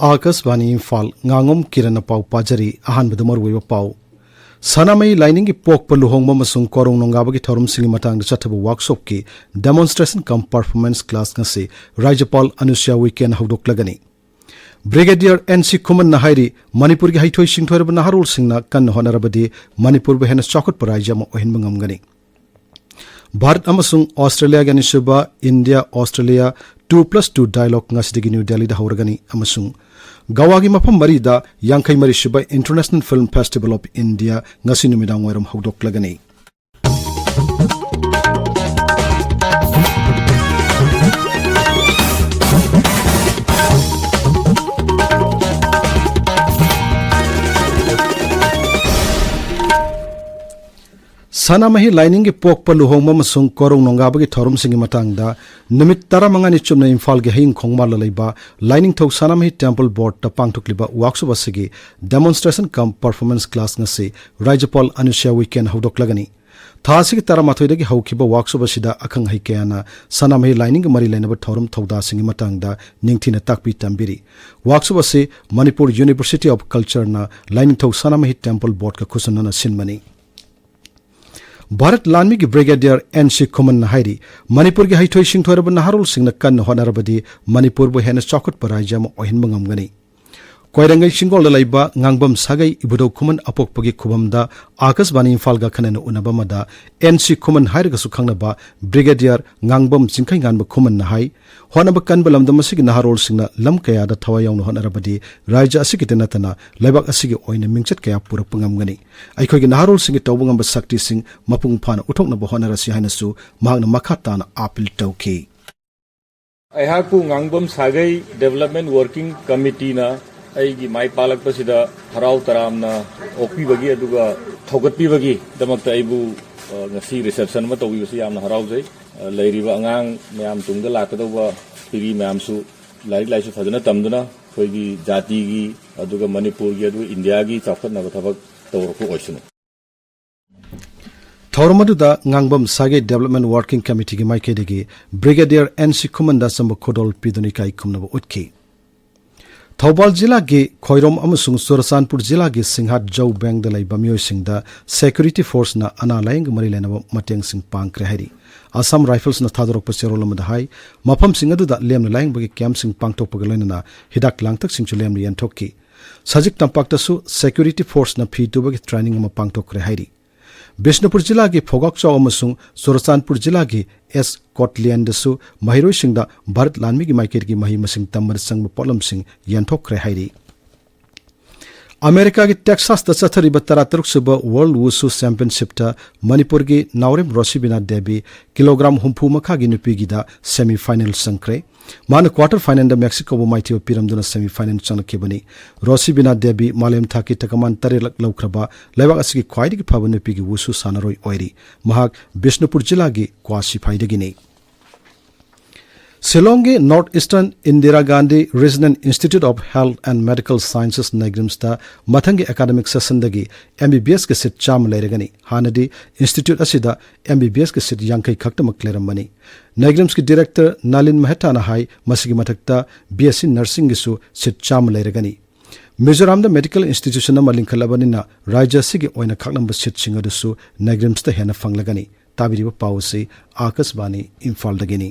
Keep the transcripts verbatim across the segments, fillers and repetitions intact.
ꯑꯥꯀꯥꯁꯕꯥꯅꯤ ꯏꯝꯐꯥꯜ, ꯉꯥꯉꯣꯝ ꯀꯤꯔꯟꯅ ꯄꯥꯎ ꯄꯥꯖꯔꯤ꯫ ꯑꯍꯥꯟꯕꯗ ꯃꯔꯨꯑꯣꯏꯕ ꯄꯥꯎ꯫ ꯁꯅꯥꯃꯍꯤ ꯂꯥꯏꯅꯤꯡꯒꯤ ꯄꯣꯛꯄ, ꯂꯨꯍꯣꯡꯕ ꯑꯃꯁꯨꯡ ꯀꯣꯔꯧ ꯅꯣꯡꯒꯥꯕꯒꯤ ꯊꯧꯔꯝꯁꯤꯡꯒꯤ ꯃꯇꯥꯡꯗ ꯆꯠꯊꯕ ꯋꯥꯔꯛꯁꯣꯞꯀꯤ demonstration cum performance class ꯉꯁꯤ ꯔꯥꯖ꯭ꯌꯄꯥꯜ ꯑꯅꯨꯁ꯭ꯌꯥ ꯎꯏꯀꯦꯅ ꯍꯧꯗꯣꯛꯂꯒꯅꯤ꯫ ꯕ꯭ꯔꯤꯒꯦꯗꯤꯌꯔ ꯑꯦꯟ ꯁꯤ ꯈꯨꯃꯟꯅ ꯍꯥꯏꯔꯤ, ꯃꯅꯤꯄꯨꯔꯒꯤ ꯍꯩꯊꯣꯏ ꯁꯤꯡꯊꯣꯏꯔꯕ ꯅꯍꯥꯔꯣꯜꯁꯤꯡꯅ ꯀꯟꯅ ꯍꯣꯠꯅꯔꯕꯗꯤ ꯃꯅꯤꯄꯨꯔꯕꯨ ꯍꯦꯟꯅ ꯆꯥꯎꯈꯠꯄ ꯔꯥꯖ꯭ꯌ ꯑꯃ ꯑꯣꯏꯍꯟꯕ ꯉꯝꯒꯅꯤ꯫ ꯚꯥꯔꯠ ꯑꯃꯁꯨꯡ ꯑꯣꯁꯇ꯭ꯔꯦꯂꯤꯌꯥꯒꯤ ꯑꯅꯤꯁꯨꯕ India Australia two plus two dialogue ꯉꯁꯤꯗꯒꯤ ꯅ꯭ꯌꯨ ꯗꯦꯜꯂꯤꯗ ꯍꯧꯔꯒꯅꯤ ꯑꯃꯁꯨꯡ ꯒꯋꯥꯒꯤ ꯃꯐꯝ ꯃꯔꯤꯗ ꯌꯥꯡꯈꯩ ꯃꯔꯤꯁꯨꯕ International Film Festival of India ꯉꯁꯤ ꯅꯨꯃꯤꯗꯥꯡ ꯋꯥꯏꯔꯝ ꯍꯧꯗꯣꯛꯂꯒꯅꯤ꯫ ꯁꯅꯥꯃꯍꯤ ꯂꯥꯏꯅꯤꯡꯒꯤ ꯄꯣꯛꯄ, ꯂꯨꯍꯣꯡꯕ ꯑꯃꯁꯨꯡ ꯀꯣꯔꯧ ꯅꯣꯡꯒꯥꯕꯒꯤ ꯊꯧꯔꯝꯁꯤꯡꯒꯤ ꯃꯇꯥꯡꯗ ꯅꯨꯃꯤꯠ ꯇꯔꯥꯃꯉꯥꯅꯤ ꯆꯨꯞꯅ ꯏꯝꯐꯥꯜꯒꯤ ꯍꯌꯤꯡ ꯈꯣꯡꯕꯥꯜꯗ ꯂꯩꯕ ꯂꯥꯏꯅꯤꯡꯊꯧ ꯁꯅꯥꯃꯍꯤ ꯇꯦꯝꯄꯜ ꯕꯣꯔꯗꯇ ꯄꯥꯡꯊꯣꯛꯂꯤꯕ ꯋꯥꯔꯛꯁꯣꯞ ꯑꯁꯤꯒꯤ demonstration cum performance class ꯉꯁꯤ ꯔꯥꯖ꯭ꯌꯄꯥꯜ ꯑꯅꯨꯁ꯭ꯌꯥ ꯎꯏꯀꯦꯅ ꯍꯧꯗꯣꯛꯂꯒꯅꯤ꯫ ꯊꯥ ꯑꯁꯤꯒꯤ ꯇꯔꯥꯃꯥꯊꯣꯏꯗꯒꯤ ꯍꯧꯈꯤꯕ ꯋꯥꯔꯛꯁꯣꯞ ꯑꯁꯤꯗ ꯑꯈꯪ ꯑꯍꯩ ꯀꯌꯥꯅ ꯁꯅꯥꯃꯍꯤ ꯂꯥꯏꯅꯤꯡꯒ ꯃꯔꯤ ꯂꯩꯅꯕ ꯊꯧꯔꯝ ꯊꯧꯗꯥꯁꯤꯡꯒꯤ ꯃꯇꯥꯡꯗ ꯅꯤꯡꯊꯤꯅ ꯇꯥꯛꯄꯤ ꯇꯝꯕꯤꯔꯤ꯫ ꯋꯥꯔꯛꯁꯣꯞ ꯑꯁꯤ ꯃꯅꯤꯄꯨꯔ University of Cultureꯅ ꯂꯥꯏꯅꯤꯡꯊꯧ ꯁꯅꯥꯃꯍꯤ ꯇꯦꯝꯄꯜ ꯕꯣꯔꯗꯀ ꯈꯨꯠꯁꯝꯅꯅ ꯁꯤꯟꯕꯅꯤ꯫ ꯚꯥꯔꯠ ꯂꯥꯟꯃꯤꯒꯤ ꯕ꯭ꯔꯤꯒꯦꯗꯤꯌꯔ ꯑꯦꯟ ꯁꯤ ꯈꯨꯃꯟꯅ ꯍꯥꯏꯔꯤ, ꯃꯅꯤꯄꯨꯔꯒꯤ ꯍꯩꯊꯣꯏ ꯁꯤꯡꯊꯣꯏꯔꯕ ꯅꯍꯥꯔꯣꯜꯁꯤꯡꯅ ꯀꯟꯅ ꯍꯣꯠꯅꯔꯕꯗꯤ ꯃꯅꯤꯄꯨꯔꯕꯨ ꯍꯦꯟꯅ ꯆꯥꯎꯈꯠꯄ ꯔꯥꯖ꯭ꯌ ꯑꯃ ꯑꯣꯏꯍꯟꯕ ꯉꯝꯒꯅꯤ꯫ ꯀꯣꯏꯔꯪꯒꯩ ꯆꯤꯡꯒꯣꯜꯗ ꯂꯩꯕ ꯉꯥꯡꯕꯝ ꯁꯥꯒꯩ ꯏꯕꯨꯙꯧ ꯈꯨꯃꯟ ꯑꯄꯣꯛꯄꯒꯤ ꯈꯨꯕꯝꯗ ꯑꯥꯀꯥꯁꯕꯥꯅꯤ ꯏꯝꯐꯥꯜꯒ ꯑꯈꯟꯅꯅ ꯎꯅꯕ ꯑꯃꯗ ꯑꯦꯟ ꯁꯤ ꯈꯨꯃꯟ ꯍꯥꯏꯔꯒꯁꯨ ꯈꯪꯅꯕ ꯕ꯭ꯔꯤꯒꯦꯗꯤꯌꯔ ꯉꯥꯡꯕꯝ ꯆꯤꯡꯈꯩꯉꯥꯟꯕ ꯈꯨꯃꯟꯅ ꯍꯥꯏ, ꯍꯣꯠꯅꯕ ꯀꯟꯕ ꯂꯝꯗꯝ ꯑꯁꯤꯒꯤ ꯅꯍꯥꯔꯣꯜꯁꯤꯡꯅ ꯂꯝ ꯀꯌꯥꯗ ꯊꯋꯥꯏ ꯌꯥꯎꯅ ꯍꯣꯠꯅꯔꯕꯗꯤ ꯔꯥꯖ꯭ꯌ ꯑꯁꯤꯒꯤꯇ ꯅꯠꯇꯅ ꯂꯩꯕꯥꯛ ꯑꯁꯤꯒꯤ ꯑꯣꯏꯅ ꯃꯤꯡꯆꯠ ꯀꯌꯥ ꯄꯨꯔꯛꯄ ꯉꯝꯒꯅꯤ꯫ ꯑꯩꯈꯣꯏꯒꯤ ꯅꯍꯥꯔꯣꯜꯁꯤꯡꯒꯤ ꯇꯧꯕ ꯉꯝꯕ ꯁꯛꯇꯤꯁꯤꯡ ꯃꯄꯨꯡ ꯐꯥꯅ ꯎꯠꯊꯣꯛꯅꯕ ꯍꯣꯠꯅꯔꯁꯤ ꯍꯥꯏꯅꯁꯨ ꯃꯍꯥꯛꯅ ꯃꯈꯥ ꯇꯥꯅ ꯑꯥꯄꯤꯜ ꯇꯧꯈꯤ꯫ ꯑꯩꯍꯥꯛꯄꯨ ꯉꯥꯡꯕꯝ ꯁꯥꯒꯩ Development Working Committeeꯅ ꯑꯩꯒꯤ ꯃꯥꯏ ꯄꯥꯛꯂꯛꯄꯁꯤꯗ ꯍꯔꯥꯎ ꯇꯔꯥꯝꯅ ꯑꯣꯛꯄꯤꯕꯒꯤ ꯑꯗꯨꯒ ꯊꯧꯒꯠꯄꯤꯕꯒꯤꯗꯃꯛꯇ ꯑꯩꯕꯨ, ꯑ, ꯉꯁꯤ reception ꯑꯃ ꯇꯧꯕꯤꯕꯁꯤ ꯌꯥꯝꯅ ꯍꯔꯥꯎꯖꯩ꯫ ꯑ, ꯂꯩꯔꯤꯕ ꯑꯉꯥꯡ ꯃꯌꯥꯝ, ꯇꯨꯡꯗ ꯂꯥꯛꯀꯗꯧꯕ ꯄꯤꯔꯤ ꯃꯌꯥꯝꯁꯨ ꯂꯥꯏꯔꯤꯛ ꯂꯥꯏꯁꯨ ꯐꯖꯅ ꯇꯝꯗꯨꯅ ꯑꯩꯈꯣꯏꯒꯤ ꯖꯥꯇꯤꯒꯤ, ꯑꯗꯨꯒ ꯃꯅꯤꯄꯨꯔꯒꯤ, ꯑꯗꯨꯒ ꯏꯟꯗꯤꯌꯥꯒꯤ ꯆꯥꯎꯈꯠꯅꯕ ꯊꯕꯛ ꯇꯧꯔꯛꯄ ꯑꯣꯏꯁꯅꯨ꯫ ꯊꯧꯔꯝ ꯑꯗꯨꯗ ꯉꯥꯡꯕꯝ ꯁꯥꯒꯩ Development Working Committeeꯒꯤ ꯃꯥꯏꯀꯩꯗꯒꯤ ꯕ꯭ꯔꯤꯒꯦꯗꯤꯌꯔ ꯑꯦꯟ ꯁꯤ ꯈꯨꯃꯟꯗ ꯑꯆꯝꯕ ꯈꯨꯗꯣꯜ ꯄꯤꯗꯨꯅ ꯏꯀꯥꯏ ꯈꯨꯝꯅꯕ ꯎꯠꯈꯤ꯫ ꯊꯧꯕꯥꯜ ꯖꯤꯂꯥꯒꯤ ꯈꯣꯏꯔꯣꯝ ꯑꯃꯁꯨꯡ ꯆꯨꯔꯆꯥꯟꯄꯨꯔ ꯖꯤꯂꯥꯒꯤ ꯁꯤꯡꯍꯥꯠ ꯖꯧꯕꯦꯡꯗ ꯂꯩꯕ ꯃꯤꯑꯣꯏꯁꯤꯡꯗ ꯁꯦꯀ꯭ꯌꯨꯔꯤꯇꯤ ꯐꯣꯔꯁꯅ ꯑꯅꯥ ꯂꯥꯌꯦꯡꯒ ꯃꯔꯤ ꯂꯩꯅꯕ ꯃꯇꯦꯡꯁꯤꯡ ꯄꯥꯡꯈ꯭ꯔꯦ ꯍꯥꯏꯔꯤ꯫ ꯑꯁꯥꯝ ꯔꯥꯏꯐꯜꯁꯅ ꯊꯥꯗꯣꯔꯛꯄ ꯆꯦꯔꯣꯜ ꯑꯃꯗ ꯍꯥꯏ, ꯃꯐꯝꯁꯤꯡ ꯑꯗꯨꯗ ꯂꯦꯝꯅ ꯂꯥꯌꯦꯡꯕꯒꯤ ꯀꯦꯝꯞꯁꯤꯡ ꯄꯥꯡꯊꯣꯛꯄꯒ ꯂꯣꯏꯅꯅ ꯍꯤꯗꯥꯛ ꯂꯥꯡꯊꯛꯁꯤꯡꯁꯨ ꯂꯦꯝꯅ ꯌꯦꯟꯊꯣꯛꯈꯤ꯫ ꯁꯖꯤꯛ ꯇꯝꯄꯥꯛꯇꯁꯨ ꯁꯦꯀ꯭ꯌꯨꯔꯤꯇꯤ ꯐꯣꯔꯁꯅ ꯐꯤ ꯇꯨꯕꯒꯤ ꯇ꯭ꯔꯦꯅꯤꯡ ꯑꯃ ꯄꯥꯡꯊꯣꯛꯈ꯭ꯔꯦ ꯍꯥꯏꯔꯤ꯫ ꯕꯤꯁꯅꯨꯄꯨꯔ ꯖꯤꯂꯥꯒꯤ ꯐꯧꯒꯥꯛꯆꯥꯎ ꯑꯃꯁꯨꯡ ꯆꯨꯔꯆꯥꯟꯄꯨꯔ ꯖꯤꯂꯥꯒꯤ ꯑꯦꯁ ꯀꯣꯠꯂꯦꯟꯗꯁꯨ ꯃꯍꯩꯔꯣꯏꯁꯤꯡꯗ ꯚꯥꯔꯠ ꯂꯥꯟꯃꯤꯒꯤ ꯃꯥꯏꯀꯩꯒꯤ ꯃꯍꯩ ꯃꯁꯤꯡ ꯇꯝꯕꯗ ꯆꯪꯕ ꯄꯣꯠꯂꯝꯁꯤꯡ ꯌꯦꯟꯊꯣꯛꯈ꯭ꯔꯦ ꯍꯥꯏꯔꯤ꯫ ꯑꯃꯦꯔꯤꯀꯥꯒꯤ ꯇꯦꯛꯁꯥꯁꯇ ꯆꯠꯊꯔꯤꯕ ꯇꯔꯥꯇꯔꯨꯛ ꯁꯨꯕ ꯋꯥꯔꯜ ꯋꯨꯁꯨ ꯆꯦꯝꯄꯤꯌꯟꯁꯤꯞꯇ ꯃꯅꯤꯄꯨꯔꯒꯤ ꯅꯥꯎꯔꯦꯝ ꯔꯣꯁꯤꯕꯤꯅꯥ ꯗꯦꯕꯤ ꯀꯤꯂꯣꯒ꯭ꯔꯥꯝ ꯍꯨꯝꯐꯨ ꯃꯈꯥꯒꯤ ꯅꯨꯄꯤꯒꯤꯗ ꯁꯦꯃꯤ ꯐꯥꯏꯅꯦꯜ ꯆꯪꯈ꯭ꯔꯦ꯫ ꯃꯍꯥꯛꯅ ꯀ꯭ꯋꯥꯇꯔ ꯐꯥꯏꯅꯦꯜꯗ ꯃꯦꯛꯁꯤꯀꯣꯕꯨ ꯃꯥꯏꯊꯤꯕ ꯄꯤꯔꯝꯗꯨꯅ ꯁꯦꯃꯤ ꯐꯥꯏꯅꯦꯜ ꯆꯪꯂꯛꯈꯤꯕꯅꯤ꯫ ꯔꯣꯁꯤꯕꯤꯅꯥ ꯗꯦꯕꯤ ꯃꯥꯂꯦꯝ ꯊꯥꯛꯀꯤ ꯇꯀꯃꯥꯟ ꯇꯔꯦꯠꯂꯛ ꯂꯧꯈ꯭ꯔꯕ ꯂꯩꯕꯥꯛ ꯑꯁꯤꯒꯤ ꯈ꯭ꯋꯥꯏꯗꯒꯤ ꯐꯕ ꯅꯨꯄꯤꯒꯤ ꯋꯨꯁꯨ ꯁꯥꯟꯅꯔꯣꯏ ꯑꯣꯏꯔꯤ꯫ ꯃꯍꯥꯛ ꯕꯤꯁꯅꯨꯄꯨꯔ ꯖꯤꯂꯥꯒꯤ ꯀ꯭ꯋꯥ ꯁꯤꯐꯥꯏꯗꯒꯤꯅꯤ꯫ ꯁꯤꯂꯣꯡꯒꯤ north eastern Indira Gandhi regional institute of health and medical sciences ꯅꯦꯒ꯭ꯔꯤꯝꯁꯇ ꯃꯊꯪꯒꯤ ꯑꯦꯀꯥꯗꯃꯤꯛ ꯁꯦꯁꯟꯗꯒꯤ ꯑꯦꯝ ꯕꯤ ꯕꯤ ꯑꯦꯁꯀꯤ ꯁꯤꯠ ꯆꯥꯝꯃ ꯂꯩꯔꯒꯅꯤ꯫ ꯍꯥꯟꯅꯗꯤ ꯏꯟꯁꯇꯤꯇ꯭ꯌꯨꯠ ꯑꯁꯤꯗ ꯑꯦꯝ ꯕꯤ ꯕꯤ ꯑꯦꯁꯀꯤ ꯁꯤꯠ ꯌꯥꯡꯈꯩ ꯈꯛꯇꯃꯛ ꯂꯩꯔꯝꯕꯅꯤ꯫ ꯅꯦꯒ꯭ꯔꯤꯝꯁꯀꯤ ꯗꯤꯔꯦꯛꯇꯔ ꯅꯥꯂꯤꯟ ꯃꯦꯍꯇꯥꯅ ꯍꯥꯏ, ꯃꯁꯤꯒꯤ ꯃꯊꯛꯇ ꯕꯤ ꯑꯦꯁ ꯁꯤ ꯅꯔꯁꯤꯡꯒꯤꯁꯨ ꯁꯤꯠ ꯆꯥꯝꯃ ꯂꯩꯔꯒꯅꯤ꯫ ꯃꯤꯖꯣꯔꯥꯝꯗ ꯃꯦꯗꯤꯀꯦꯜ ꯏꯟꯁꯇꯤꯇ꯭ꯌꯨꯁꯟ ꯑꯃ ꯂꯤꯡꯈꯠꯂꯕꯅꯤꯅ ꯔꯥꯖ꯭ꯌ ꯑꯁꯤꯒꯤ ꯑꯣꯏꯅ ꯈꯥꯛꯂꯝꯕ ꯁꯤꯠꯁꯤꯡ ꯑꯗꯨꯁꯨ ꯅꯦꯒ꯭ꯔꯤꯝꯁꯇ ꯍꯦꯟꯅ ꯐꯪꯂꯒꯅꯤ꯫ ꯇꯥꯕꯤꯔꯤꯕ ꯄꯥꯎ ꯑꯁꯤ ꯑꯥꯀꯥꯁꯕꯥꯅꯤ ꯏꯝꯐꯥꯜꯗꯒꯤꯅꯤ꯫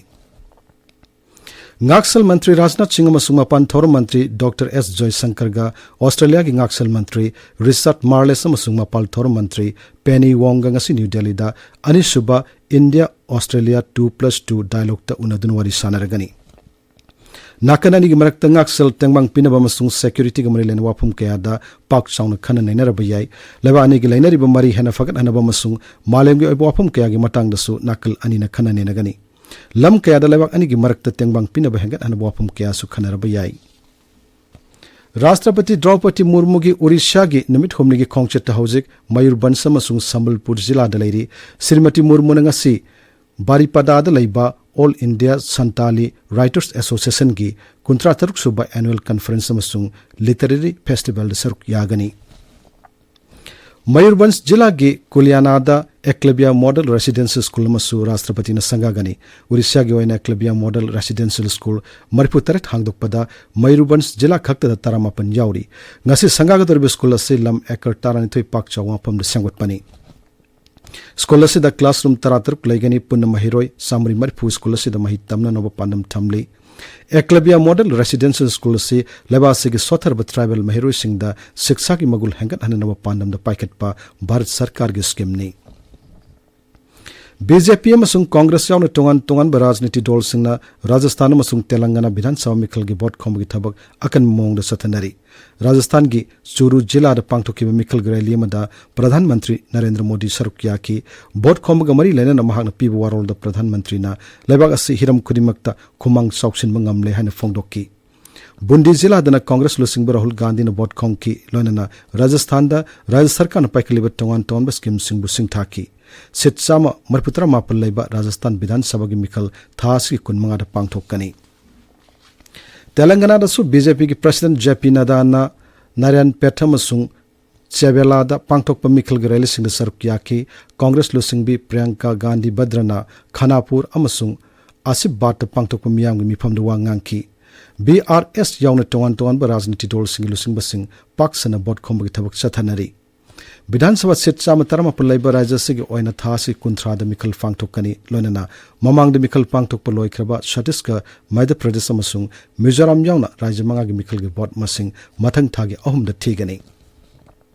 ꯉꯥꯛꯁꯦꯜ ꯃꯟꯇ꯭ꯔꯤ ꯔꯥꯖꯅꯥꯊ ꯁꯤꯡ ꯑꯃꯁꯨꯡ ꯃꯄꯥꯟ ꯊꯧꯔꯝ ꯃꯟꯇ꯭ꯔꯤ ꯗꯣꯛꯇꯔ ꯑꯦꯁ ꯖꯣꯏꯁꯪꯀꯔꯒ ꯑꯣꯁꯇ꯭ꯔꯦꯂꯤꯌꯥꯒꯤ ꯉꯥꯛꯁꯦꯜ ꯃꯟꯇ꯭ꯔꯤ ꯔꯤꯆꯥꯔꯗ ꯃꯥꯔꯂꯦꯁ ꯑꯃꯁꯨꯡ ꯃꯄꯥꯟ ꯊꯧꯔꯝ ꯃꯟꯇ꯭ꯔꯤ ꯄꯦꯅꯤ ꯋꯣꯡꯒ ꯉꯁꯤ ꯅ꯭ꯌꯨ ꯗꯦꯜꯂꯤꯗ ꯑꯅꯤꯁꯨꯕ India Australia two plus two ꯗꯥꯏꯂꯣꯒꯇ ꯎꯅꯗꯨꯅ ꯋꯥꯔꯤ ꯁꯥꯟꯅꯔꯒꯅꯤ꯫ ꯅꯥꯀꯟ ꯑꯅꯤꯒꯤ ꯃꯔꯛꯇ ꯉꯥꯛꯁꯦꯜ ꯇꯦꯡꯕꯥꯡ ꯄꯤꯅꯕ ꯑꯃꯁꯨꯡ ꯁꯦꯀ꯭ꯌꯨꯔꯤꯇꯤꯒ ꯃꯔꯤ ꯂꯩꯅꯕ ꯋꯥꯐꯝ ꯀꯌꯥꯗ ꯄꯥꯛ ꯆꯥꯎꯅ ꯈꯟꯅ ꯅꯩꯅꯔꯕ ꯌꯥꯏ꯫ ꯂꯩꯕꯥꯛ ꯑꯅꯤꯒꯤ ꯂꯩꯅꯔꯤꯕ ꯃꯔꯤ ꯍꯦꯟꯅ ꯐꯒꯠꯍꯟꯅꯕ ꯑꯃꯁꯨꯡ ꯃꯥꯂꯦꯝꯒꯤ ꯑꯣꯏꯕ ꯋꯥꯐꯝ ꯀꯌꯥꯒꯤ ꯃꯇꯥꯡꯗꯁꯨ ꯅꯥꯀꯜ ꯑꯅꯤꯅ ꯈꯟꯅ ꯅꯩꯅꯒꯅꯤ꯫ ꯂꯝ ꯀꯌꯥꯗ ꯂꯩꯕꯥꯛ ꯑꯅꯤꯒꯤ ꯃꯔꯛꯇ ꯇꯦꯡꯕꯥꯡ ꯄꯤꯅꯕ ꯍꯦꯟꯒꯠꯍꯟꯅꯕ ꯋꯥꯐꯝ ꯀꯌꯥꯁꯨ ꯈꯟꯅꯔꯕ ꯌꯥꯏ꯫ ꯔꯥꯁꯇ꯭ꯔꯄꯇꯤ ꯗ꯭ꯔꯧꯄꯗꯤ ꯃꯨꯔꯃꯨꯒꯤ ꯑꯣꯔꯤꯁꯥꯒꯤ ꯅꯨꯃꯤꯠ ꯍꯨꯝꯅꯤꯒꯤ ꯈꯣꯡꯆꯠꯇ ꯍꯧꯖꯤꯛ ꯃꯌꯨꯔꯚꯟꯖ ꯑꯃꯁꯨꯡ ꯁꯝꯕꯜꯄꯨꯔ ꯖꯤꯂꯥꯗ ꯂꯩꯔꯤ꯫ ꯁ꯭ꯔꯤꯃꯇꯤ ꯃꯨꯔꯃꯨꯅ ꯉꯁꯤ ꯕꯥꯔꯤꯄꯗꯥꯗ ꯂꯩꯕ ꯑꯣꯜ ꯏꯟꯗꯤꯌꯥ ꯁꯟꯇꯥꯂꯤ ꯔꯥꯏꯇꯔꯁ ꯑꯦꯁꯣꯁꯤꯌꯦꯁꯟꯒꯤ ꯀꯨꯟꯊ꯭ꯔꯥ ꯇꯔꯨꯛ ꯁꯨꯕ ꯑꯦꯅꯨꯋꯦꯜ ꯀꯟꯐꯔꯦꯟꯁ ꯑꯃꯁꯨꯡ ꯂꯤꯇꯔꯦꯔꯤ ꯐꯦꯁꯇꯤꯚꯦꯜꯗ ꯁꯔꯨꯛ ꯌꯥꯒꯅꯤ꯫ ꯃꯌꯨꯔꯚꯟꯖ ꯖꯤꯂꯥꯒꯤ ꯀꯨꯂꯤꯌꯥꯅꯥꯗ ꯑꯦꯀꯂꯕ꯭ꯌ ꯃꯣꯗꯦꯜ ꯔꯦꯁꯤꯗꯦꯟꯁꯤꯌꯦꯜ ꯁ꯭ꯀꯨꯜ ꯑꯃꯁꯨ ꯔꯥꯁꯇ꯭ꯔꯄꯇꯤꯅ ꯁꯪꯒꯥꯒꯅꯤ꯫ ꯑꯣꯔꯤꯁꯥꯒꯤ ꯑꯣꯏꯅ ꯑꯦꯀꯂꯕ꯭ꯌ ꯃꯣꯗꯦꯜ ꯔꯦꯁꯤꯗꯦꯟꯁꯤꯌꯦꯜ ꯁ꯭ꯀꯨꯜ ꯃꯔꯤꯐꯨ ꯇꯔꯦꯠ ꯍꯥꯡꯗꯣꯛꯄꯗ ꯃꯌꯨꯔꯚꯟꯖ ꯖꯤꯂꯥ ꯈꯛꯇꯗ ꯇꯔꯥꯃꯥꯄꯟ ꯌꯥꯎꯔꯤ꯫ ꯉꯁꯤ ꯁꯪꯒꯥꯒꯗꯧꯔꯤꯕ ꯁ꯭ꯀꯨꯜ ꯑꯁꯤ ꯂꯝ ꯑꯦꯀꯔ ꯇꯔꯥꯅꯤꯊꯣꯏ ꯄꯥꯛ ꯆꯥꯎꯕ ꯃꯐꯝꯗ ꯁꯦꯝꯒꯠꯄꯅꯤ꯫ ꯁ꯭ꯀꯨꯜ ꯑꯁꯤꯗ ꯀ꯭ꯂꯥꯁꯔꯨꯝ ꯇꯔꯥꯇꯔꯨꯛ ꯂꯩꯒꯅꯤ꯫ ꯄꯨꯟꯅ ꯃꯍꯩꯔꯣꯏ ꯆꯥꯃꯔꯤ ꯃꯔꯤꯐꯨ ꯁ꯭ꯀꯨꯜ ꯑꯁꯤꯗ ꯃꯍꯩ ꯇꯝꯅꯅꯕ ꯄꯥꯟꯗꯝ ꯊꯝꯂꯤ꯫ ꯑꯦꯀꯂꯕ꯭ꯌ ꯃꯣꯗꯦꯜ ꯔꯦꯁꯤꯗꯦꯟꯁꯤꯌꯦꯜ ꯁ꯭ꯀꯨꯜ ꯑꯁꯤ ꯂꯩꯕꯥꯛ ꯑꯁꯤꯒꯤ ꯁꯣꯠꯊꯔꯕ ꯇ꯭ꯔꯥꯏꯕꯦꯜ ꯃꯍꯩꯔꯣꯏꯁꯤꯡꯗ ꯁꯤꯛꯁꯥꯒꯤ ꯃꯒꯨꯟ ꯍꯦꯟꯒꯠꯍꯟꯅꯅꯕ ꯄꯥꯟꯗꯝꯗ ꯄꯥꯏꯈꯠꯄ ꯚꯥꯔꯠ ꯁꯔꯀꯥꯔꯒꯤ ꯁ꯭ꯀꯤꯝꯅꯤ꯫ ꯕꯤ ꯖꯦ ꯄꯤ ꯑꯃꯁꯨꯡ ꯀꯣꯡꯒ꯭ꯔꯦꯁ ꯌꯥꯎꯅ ꯇꯣꯉꯥꯟ ꯇꯣꯉꯥꯟꯕ ꯔꯥꯖꯅꯤꯇꯤ ꯗꯜꯁꯤꯡꯅ ꯔꯥꯖꯁꯊꯥꯟ ꯑꯃꯁꯨꯡ ꯇꯦꯂꯪꯒꯥꯅꯥ ꯕꯤꯙꯥꯟ ꯁꯚꯥ ꯃꯤꯈꯜꯒꯤ ꯚꯣꯠ ꯈꯣꯝꯕꯒꯤ ꯊꯕꯛ ꯑꯀꯟꯕ ꯃꯑꯣꯡꯗ ꯆꯠꯊꯅꯔꯤ꯫ ꯔꯥꯖꯁꯊꯥꯟꯒꯤ ꯆꯨꯔꯨ ꯖꯤꯂꯥꯗ ꯄꯥꯡꯊꯣꯛꯈꯤꯕ ꯃꯤꯈꯜꯒꯤ ꯔꯦꯂꯤ ꯑꯃꯗ ꯄ꯭ꯔꯙꯥꯟ ꯃꯟꯇ꯭ꯔꯤ ꯅꯔꯦꯟꯗ꯭ꯔ ꯃꯣꯗꯤ ꯁꯔꯨꯛ ꯌꯥꯈꯤ꯫ ꯚꯣꯠ ꯈꯣꯝꯕꯒ ꯃꯔꯤ ꯂꯩꯅꯅ ꯃꯍꯥꯛꯅ ꯄꯤꯕ ꯋꯥꯔꯣꯜꯗ ꯄ꯭ꯔꯙꯥꯟ ꯃꯟꯇ꯭ꯔꯤꯅ ꯂꯩꯕꯥꯛ ꯑꯁꯤ ꯍꯤꯔꯝ ꯈꯨꯗꯤꯡꯃꯛꯇ ꯈꯨꯃꯥꯡ ꯆꯥꯎꯁꯤꯟꯕ ꯉꯝꯂꯦ ꯍꯥꯏꯅ ꯐꯣꯡꯗꯣꯛꯈꯤ꯫ ꯕꯨꯟꯗꯤ ꯖꯤꯂꯥꯗꯅ ꯀꯣꯡꯒ꯭ꯔꯦꯁ ꯂꯨꯆꯤꯡꯕ ꯔꯥꯍꯨꯜ ꯒꯥꯟꯙꯤꯅ ꯚꯣꯠ ꯈꯣꯝꯈꯤ꯫ ꯂꯣꯏꯅꯅ ꯔꯥꯖꯁꯊꯥꯟꯗ ꯔꯥꯖ꯭ꯌ ꯁꯔꯀꯥꯔꯅ ꯄꯥꯏꯈꯠꯂꯤꯕ ꯇꯣꯉꯥꯟ ꯇꯣꯉꯥꯟꯕ ꯁ꯭ꯀꯤꯝꯁꯤꯡꯕꯨ ꯁꯤꯡꯊꯥꯈꯤ꯫ ꯁꯤꯠ ꯆꯥꯝꯃ ꯃꯔꯤꯐꯨ ꯇꯔꯥ ꯃꯥꯄꯟ ꯂꯩꯕ ꯔꯥꯖꯁꯊꯥꯟ ꯕꯤꯙꯥꯟ ꯁꯚꯥꯒꯤ ꯃꯤꯈꯜ ꯊꯥ ꯑꯁꯤꯒꯤ ꯀꯨꯟꯃꯉꯥꯗ ꯄꯥꯡꯊꯣꯛꯀꯅꯤ꯫ ꯇꯦꯂꯪꯒꯅꯥꯗꯁꯨ ꯕꯤ ꯖꯦ ꯄꯤꯒꯤ ꯄ꯭ꯔꯁꯤꯗꯦꯟꯠ ꯖꯦ ꯄꯤ ꯅꯗꯥꯅ ꯅꯥꯔꯥꯌꯟꯄꯦꯠ ꯑꯃꯁꯨꯡ ꯆꯦꯕꯦꯂꯥꯗ ꯄꯥꯡꯊꯣꯛꯄ ꯃꯤꯈꯜꯒꯤ ꯔꯦꯂꯤꯁꯤꯡꯗ ꯁꯔꯨꯛ ꯌꯥꯈꯤ꯫ ꯀꯣꯡꯒ꯭ꯔꯦꯁ ꯂꯨꯆꯤꯡꯕꯤ ꯄ꯭ꯔꯤꯌꯥꯡꯀꯥ ꯒꯥꯟꯙꯤ ꯚꯗ꯭ꯔꯅ ꯈꯥꯅꯥꯄꯨꯔ ꯑꯃꯁꯨꯡ ꯑꯁꯤꯐꯕꯥꯗꯇ ꯄꯥꯡꯊꯣꯛꯄ ꯃꯤꯌꯥꯝꯒꯤ ꯃꯤꯐꯝꯗ ꯋꯥ ꯉꯥꯡꯈꯤ꯫ ꯕꯤ ꯑꯥꯔ ꯑꯦꯁ ꯌꯥꯎꯅ ꯇꯣꯉꯥꯟ ꯇꯣꯉꯥꯟꯕ ꯔꯥꯖꯅꯤꯇꯤ ꯗꯜꯁꯤꯡꯒꯤ ꯂꯨꯆꯤꯡꯕꯁꯤꯡ ꯄꯥꯛ ꯁꯟꯅ ꯚꯣꯠ ꯈꯣꯝꯕꯒꯤ ꯊꯕꯛ ꯆꯠꯊꯅꯔꯤ꯫ ꯕꯤꯙꯥꯟ ꯁꯚꯥ ꯁꯤꯠ ꯆꯥꯝꯃ ꯇꯔꯥꯃꯥꯄꯟ ꯂꯩꯕ ꯔꯥꯖ꯭ꯌ ꯑꯁꯤꯒꯤ ꯑꯣꯏꯅ ꯊꯥ ꯑꯁꯤ ꯀꯨꯟꯊ꯭ꯔꯥꯗ ꯃꯤꯈꯜ ꯄꯥꯡꯊꯣꯛꯀꯅꯤ꯫ ꯂꯣꯏꯅꯅ ꯃꯃꯥꯡꯗ ꯃꯤꯈꯜ ꯄꯥꯡꯊꯣꯛꯄ ꯂꯣꯏꯈ꯭ꯔꯕ ꯁꯠꯇꯤꯁꯒꯔ, ꯃꯙ꯭ꯌ ꯄ꯭ꯔꯗꯦꯁ ꯑꯃꯁꯨꯡ ꯃꯤꯖꯣꯔꯥꯝ ꯌꯥꯎꯅ ꯔꯥꯖ꯭ꯌ ꯃꯉꯥꯒꯤ ꯃꯤꯈꯜꯒꯤ ꯚꯣꯠ ꯃꯁꯤꯡ ꯃꯊꯪ ꯊꯥꯒꯤ ꯑꯍꯨꯝꯗ ꯊꯤꯒꯅꯤ꯫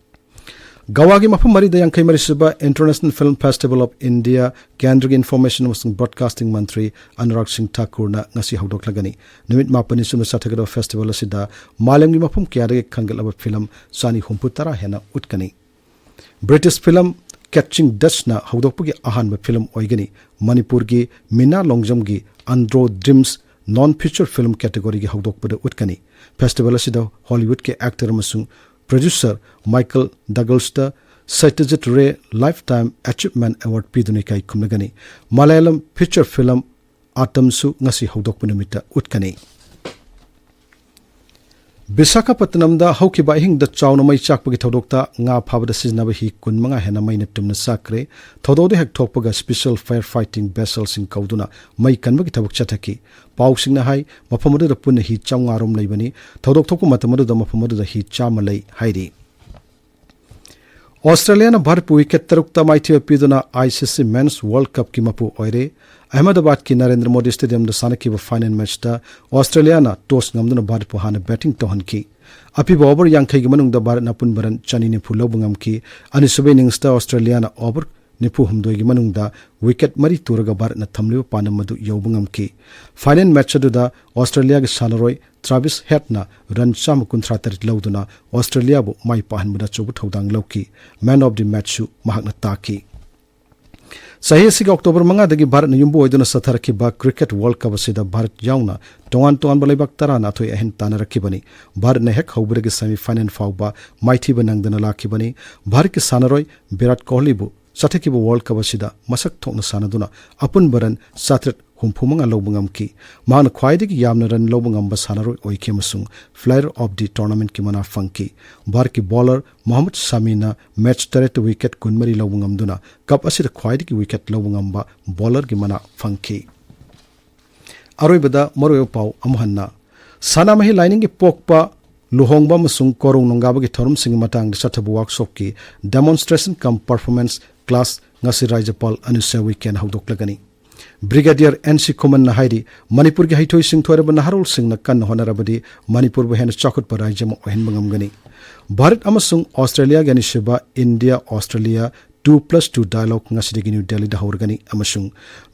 ꯒꯋꯥꯒꯤ ꯃꯐꯝ ꯃꯔꯤꯗ ꯌꯥꯡꯈꯩ ꯃꯔꯤ ꯁꯨꯕ International Film Festival of India ꯀꯦꯟꯗ꯭ꯔꯒꯤ ꯏꯟꯐꯣꯔꯃꯦꯁꯟ ꯑꯃꯁꯨꯡ ꯕ꯭ꯔꯣꯗꯀꯥꯁꯇꯤꯡ ꯃꯟꯇ꯭ꯔꯤ ꯑꯅꯨꯔꯥꯒ ꯁꯤꯡ ꯊꯥꯀꯨꯔꯅ ꯉꯁꯤ ꯍꯧꯗꯣꯛꯂꯒꯅꯤ꯫ ꯅꯨꯃꯤꯠ ꯃꯥꯄꯟꯅꯤ ꯆꯨꯞꯅ ꯆꯠꯊꯒꯗꯕ ꯐꯦꯁꯇꯤꯚꯦꯜ ꯑꯁꯤꯗ ꯃꯥꯂꯦꯝꯒꯤ ꯃꯐꯝ ꯀꯌꯥꯗꯒꯤ ꯈꯟꯒꯠꯂꯕ ꯐꯤꯂꯝ ꯆꯅꯤ ꯍꯨꯝꯐꯨ ꯇꯔꯥ ꯍꯦꯟꯅ ꯎꯠꯀꯅꯤ꯫ ꯕ꯭ꯔꯤꯇꯤꯁ ꯐꯤꯂꯝ ꯀꯦꯆꯤꯡ ꯗꯁꯅ ꯍꯧꯗꯣꯛꯄꯒꯤ ꯑꯍꯥꯟꯕ ꯐꯤꯂꯝ ꯑꯣꯏꯒꯅꯤ꯫ ꯃꯅꯤꯄꯨꯔꯒꯤ ꯃꯤꯅꯥ ꯂꯣꯡꯖꯝꯒꯤ ꯑꯟꯗ꯭ꯔꯣ ꯗ꯭ꯔꯤꯝꯁ ꯅꯣꯟ ꯐꯤꯆꯔ ꯐꯤꯂꯝ ꯀꯦꯇꯦꯒꯣꯔꯤꯒꯤ ꯍꯧꯗꯣꯛꯄꯗ ꯎꯠꯀꯅꯤ꯫ ꯐꯦꯁꯇꯤꯚꯦꯜ ꯑꯁꯤꯗ ꯍꯣꯂꯤꯋꯨꯗꯀꯤ ꯑꯦꯛꯇꯔ ꯑꯃꯁꯨꯡ ꯄ꯭ꯔꯣꯗ꯭ꯌꯨꯁꯔ ꯃꯥꯏꯀꯜ ꯗꯒꯜꯁꯇ ꯁꯇ꯭ꯌꯖꯤꯠ ꯔꯦ ꯂꯥꯏꯐ ꯇꯥꯏꯝ ꯑꯦꯆꯤꯚꯃꯦꯟꯠ ꯑꯦꯋꯥꯔꯗ ꯄꯤꯗꯨꯅ ꯏꯀꯥꯏ ꯈꯨꯝꯅꯒꯅꯤ꯫ ꯃꯂꯌꯥꯂꯝ ꯐꯤꯆꯔ ꯐꯤꯂꯝ ꯑꯥꯇꯝꯁꯨ ꯉꯁꯤ ꯍꯧꯗꯣꯛꯄ ꯅꯨꯃꯤꯠꯇ ꯎꯠꯀꯅꯤ꯫ ꯕꯤꯁꯥꯈꯥꯄꯠꯇꯅꯝꯗ ꯍꯧꯈꯤꯕ ꯑꯍꯤꯡꯗ ꯆꯥꯎꯅ ꯃꯩ ꯆꯥꯛꯄꯒꯤ ꯊꯧꯗꯣꯛꯇ ꯉꯥ ꯐꯥꯕꯗ ꯁꯤꯖꯤꯟꯅꯕ ꯍꯤ ꯀꯨꯟꯃꯉꯥ ꯍꯦꯟꯅ ꯃꯩꯅ ꯇꯨꯝꯅ ꯆꯥꯛꯈ꯭ꯔꯦ꯫ ꯊꯧꯗꯣꯛ ꯑꯗꯨ ꯍꯦꯛ ꯊꯣꯛꯄꯒ special fire fighting vessel ꯁꯤꯡ ꯀꯧꯗꯨꯅ ꯃꯩ ꯀꯟꯕꯒꯤ ꯊꯕꯛ ꯆꯠꯊꯈꯤ꯫ ꯄꯥꯎꯁꯤꯡꯅ ꯍꯥꯏ, ꯃꯐꯝ ꯑꯗꯨꯗ ꯄꯨꯟꯅ ꯍꯤ ꯆꯥꯝꯃꯉꯥ ꯔꯣꯝ ꯂꯩꯕꯅꯤ꯫ ꯊꯧꯗꯣꯛ ꯊꯣꯛꯄ ꯃꯇꯝ ꯑꯗꯨꯗ ꯃꯐꯝ ꯑꯗꯨꯗ ꯍꯤ ꯆꯥꯝꯃ ꯂꯩ ꯍꯥꯏꯔꯤ꯫ ꯑꯣꯁꯇ꯭ꯔꯦꯂꯤꯌꯥꯅ ꯚꯥꯔꯠꯄꯨ ꯋꯤꯀꯦꯠ ꯇꯔꯨꯛꯇ ꯃꯥꯏꯊꯤꯕ ꯄꯤꯗꯨꯅ ICC Men's World Cupꯀꯤ ꯃꯄꯨ ꯑꯣꯏꯔꯦ꯫ ꯑꯍꯃꯦꯗꯕꯥꯗꯀꯤ ꯅꯔꯦꯟꯗ꯭ꯔ ꯃꯣꯗꯤ ꯁ꯭ꯇꯦꯗꯤꯌꯝꯗ ꯁꯥꯟꯅꯈꯤꯕ ꯐꯥꯏꯅꯦꯜ ꯃꯦꯆꯇ ꯑꯣꯁꯇ꯭ꯔꯦꯂꯤꯌꯥꯅ ꯇꯣꯁ ꯉꯝꯗꯨꯅ ꯚꯥꯔꯠꯄꯨ ꯍꯥꯟꯅ ꯕꯦꯇꯤꯡ ꯇꯧꯍꯟꯈꯤ꯫ ꯑꯄꯤꯕ ꯑꯣꯚꯔ ꯌꯥꯡꯈꯩꯒꯤ ꯃꯅꯨꯡꯗ ꯚꯥꯔꯠꯅ ꯑꯄꯨꯟꯕ ꯔꯟ ꯆꯅꯤ ꯅꯤꯐꯨ ꯂꯧꯕ ꯉꯝꯈꯤ꯫ ꯑꯅꯤꯁꯨꯕ ꯏꯅꯤꯡꯁꯇ ꯑꯣꯁꯇ꯭ꯔꯦꯂꯤꯌꯥꯅ ꯑꯣꯚꯔ ꯅꯤꯐꯨ ꯍꯨꯝꯗꯣꯏꯒꯤ ꯃꯅꯨꯡꯗ ꯋꯤꯀꯦꯠ ꯃꯔꯤ ꯇꯨꯔꯒ ꯚꯥꯔꯠꯅ ꯊꯝꯂꯤꯕ ꯄꯥꯟꯗꯝ ꯑꯗꯨ ꯌꯧꯕ ꯉꯝꯈꯤ꯫ ꯐꯥꯏꯅꯦꯜ ꯃꯦꯆ ꯑꯗꯨꯗ ꯑꯣꯁꯇ꯭ꯔꯦꯂꯤꯌꯥꯒꯤ ꯁꯥꯟꯅꯔꯣꯏ ꯇ꯭ꯔꯥꯚꯤꯁ ꯍꯦꯠꯅ ꯔꯟ ꯆꯥꯝꯃ ꯀꯨꯟꯊ꯭ꯔꯥ ꯇꯔꯦꯠ ꯂꯧꯗꯨꯅ ꯑꯣꯁꯇ꯭ꯔꯦꯂꯤꯌꯥꯕꯨ ꯃꯥꯏ ꯄꯥꯛꯍꯟꯕꯗ ꯑꯆꯧꯕ ꯊꯧꯗꯥꯡ ꯂꯧꯈꯤ꯫ Man of the Matchꯁꯨ ꯃꯍꯥꯛꯅ ꯇꯥꯈꯤ꯫ ꯆꯍꯤ ꯑꯁꯤꯒꯤ ꯑꯣꯛꯇꯣꯕꯔ ꯃꯉꯥꯗꯒꯤ ꯚꯥꯔꯠꯅ ꯌꯨꯝꯕꯨ ꯑꯣꯏꯗꯨꯅ ꯆꯠꯊꯔꯛꯈꯤꯕ Cricket World Cup ꯑꯁꯤꯗ ꯚꯥꯔꯠ ꯌꯥꯎꯅ ꯇꯣꯉꯥꯟ ꯇꯣꯉꯥꯟꯕ ꯂꯩꯕꯥꯛ ꯇꯔꯥꯅ ꯑꯊꯣꯏ ꯑꯍꯦꯟ ꯇꯥꯟꯅꯔꯛꯈꯤꯕꯅꯤ꯫ ꯚꯥꯔꯠꯅ ꯍꯦꯛ ꯍꯧꯕꯗꯒꯤ semi final ꯐꯥꯎꯕ ꯃꯥꯏꯊꯤꯕ ꯅꯪꯗꯅ ꯂꯥꯛꯈꯤꯕꯅꯤ꯫ ꯚꯥꯔꯠꯀꯤ ꯁꯥꯟꯅꯔꯣꯏ ꯚꯤꯔꯥꯠ ꯀꯣꯍꯂꯤꯕꯨ ꯆꯠꯊꯈꯤꯕ World Cup ꯑꯁꯤꯗ ꯃꯁꯛ ꯊꯣꯛꯅ ꯁꯥꯟꯅꯗꯨꯅ ꯑꯄꯨꯟꯕ ꯔꯟ ꯆꯥꯇ꯭ꯔꯦꯠ ꯍꯨꯝꯐꯨ ꯃꯉꯥ ꯂꯧꯕ ꯉꯝꯈꯤ꯫ ꯃꯍꯥꯛꯅ ꯈ꯭ꯋꯥꯏꯗꯒꯤ ꯌꯥꯝꯅ ꯔꯟ ꯂꯧꯕ ꯉꯝꯕ ꯁꯥꯟꯅꯔꯣꯏ ꯑꯣꯏꯈꯤ ꯑꯃꯁꯨꯡ Player of the Tournamentꯀꯤ ꯃꯅꯥ ꯐꯪꯈꯤ꯫ ꯚꯥꯔꯠꯀꯤ ꯕꯣꯂꯔ ꯃꯣꯍꯝꯃꯗ ꯁꯥꯃꯤꯅ ꯃꯦꯆ ꯇꯔꯦꯠꯇ ꯋꯤꯀꯦꯠ ꯀꯨꯟꯃꯔꯤ ꯂꯧꯕ ꯉꯝꯗꯨꯅ ꯀꯞ ꯑꯁꯤꯗ ꯈ꯭ꯋꯥꯏꯗꯒꯤ ꯋꯤꯀꯦꯠ ꯂꯧꯕ ꯉꯝꯕ ꯕꯣꯂꯔꯒꯤ ꯃꯅꯥ ꯐꯪꯈꯤ꯫ ꯑꯔꯣꯏꯕꯗ ꯃꯔꯨꯑꯣꯏꯕ ꯄꯥꯎ ꯑꯃꯨꯛ ꯍꯟꯅ꯫ ꯁꯅꯥꯃꯍꯤ ꯂꯥꯏꯅꯤꯡꯒꯤ ꯄꯣꯛꯄ, ꯂꯨꯍꯣꯡꯕ ꯑꯃꯁꯨꯡ ꯀꯣꯔꯧ ꯅꯣꯡꯒꯥꯕꯒꯤ ꯊꯧꯔꯝꯁꯤꯡꯒꯤ ꯃꯇꯥꯡꯗ ꯆꯠꯊꯕ workshopꯀꯤ demonstration cum performance class ꯉꯁꯤ ꯔꯥꯖ꯭ꯌꯄꯥꯜ ꯑꯅꯨꯁꯨꯏꯌꯥ ꯎꯏꯀꯦꯅ ꯍꯧꯗꯣꯛꯂꯒꯅꯤ꯫ Brigadier N C ꯈꯨꯃꯟꯅ ꯍꯥꯏꯔꯤ, ꯃꯅꯤꯄꯨꯔꯒꯤ ꯍꯩꯊꯣꯏ ꯁꯤꯡꯊꯣꯏꯔꯕ ꯅꯍꯥꯔꯣꯜꯁꯤꯡꯅ ꯀꯟꯅ ꯍꯣꯠꯅꯔꯕꯗꯤ ꯃꯅꯤꯄꯨꯔꯕꯨ ꯍꯦꯟꯅ ꯆꯥꯎꯈꯠꯄ ꯔꯥꯖ꯭ꯌ ꯑꯃ ꯑꯣꯏꯍꯟꯕ ꯉꯝꯒꯅꯤ꯫ ꯚꯥꯔꯠ ꯑꯃꯁꯨꯡ ꯑꯣꯁꯇ꯭ꯔꯦꯂꯤꯌꯥꯒꯤ ꯑꯅꯤꯁꯨꯕ India Australia two plus two dialogue ꯉꯁꯤꯗꯒꯤ ꯅ꯭ꯌꯨ ꯗꯦꯜꯂꯤꯗ ꯍꯧꯔꯒꯅꯤ ꯑꯃꯁꯨꯡ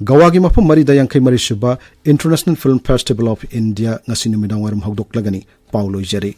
ꯒꯋꯥꯒꯤ ꯃꯐꯝ ꯃꯔꯤꯗ ꯌꯥꯡꯈꯩ ꯃꯔꯤꯁꯨꯕ International Film Festival of India ꯉꯁꯤ ꯅꯨꯃꯤꯗꯥꯡ ꯋꯥꯏꯔꯝ ꯍꯧꯗꯣꯛꯂꯒꯅꯤ꯫ ꯄꯥꯎ ꯂꯣꯏꯖꯔꯦ꯫